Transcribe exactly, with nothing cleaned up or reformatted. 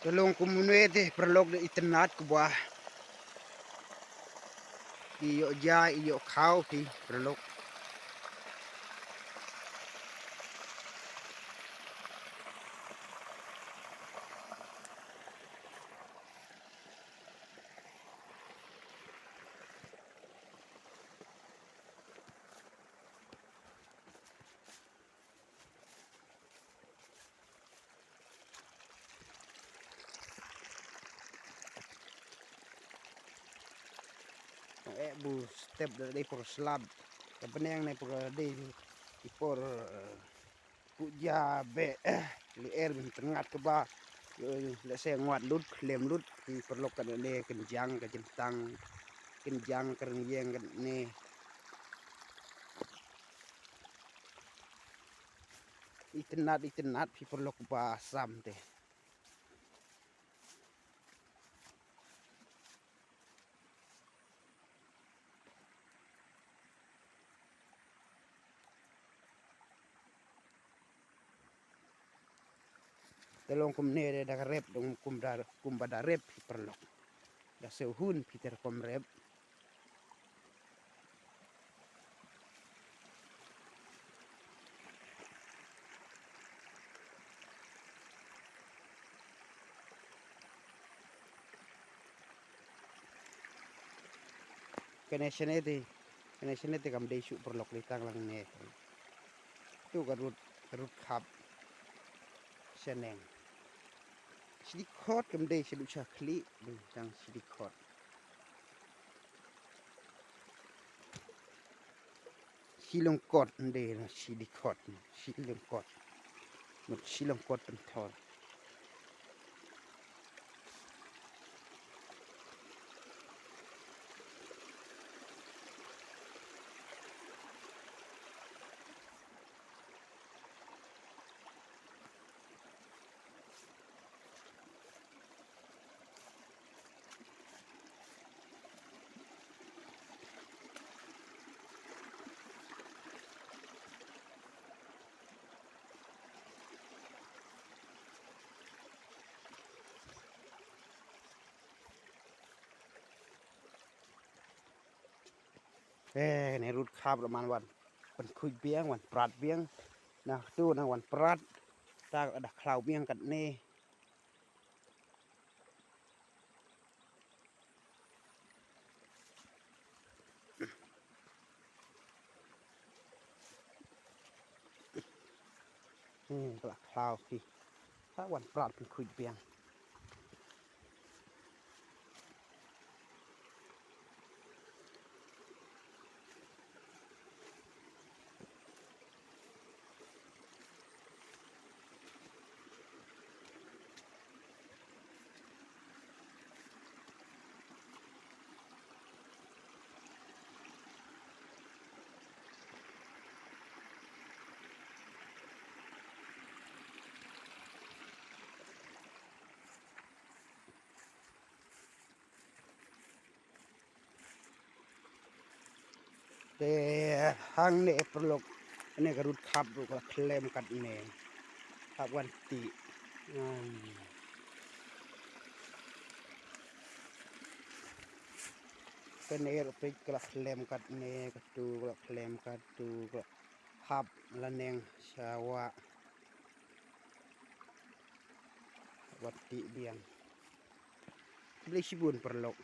Te long kumne te paralok, da itynnad kumba i ïoh ja, i ïoh khaw phi paralok. Eh, bu step da dei por slap. Ka bneng ne por dei i por, eh, ku ja be, eh, li er bin tyngat kaba, eh, lehse ngat lut, khlem lut, ki paralok, kane kynjang ka jyntang, kynjang ka rynïeng kane. Itynnad, itynnad phi paralok ba sam te. Te long kumne de da ka rep, long kum da, kumba da rep phi paralok. Da shu hun phi ter kum rep. Kane shane te, kane shane te kam dei shuh paralok, dei tang lang ne. Tu ka rud, ka rud khap. Shaneng. Shi dkhot kam dei, shi dkhot sha khlieh, dei tang shi dkhot. Shi lyngkot, ndei na shi dkhot, shi lyngkot. Mut shi lyngkot pynthor. Eh, ne rud khap ruh man wan pynkhuid biang, wan prat biang. Nah, tu nang wan prat. Ta da khlaw biang katne. Hmm, ka la khlaw hi. Ka wan prat pynkhuid biang. Te hangne paralok, ne ka rud khap ruh ka la khlem katne. Khap wan tih. Hmm. Kane ruh peit ka la khlem katne, katu ka la khlem, katu ka la khap la neng sha wah. Wan tih biang. Khublei shibun paralok.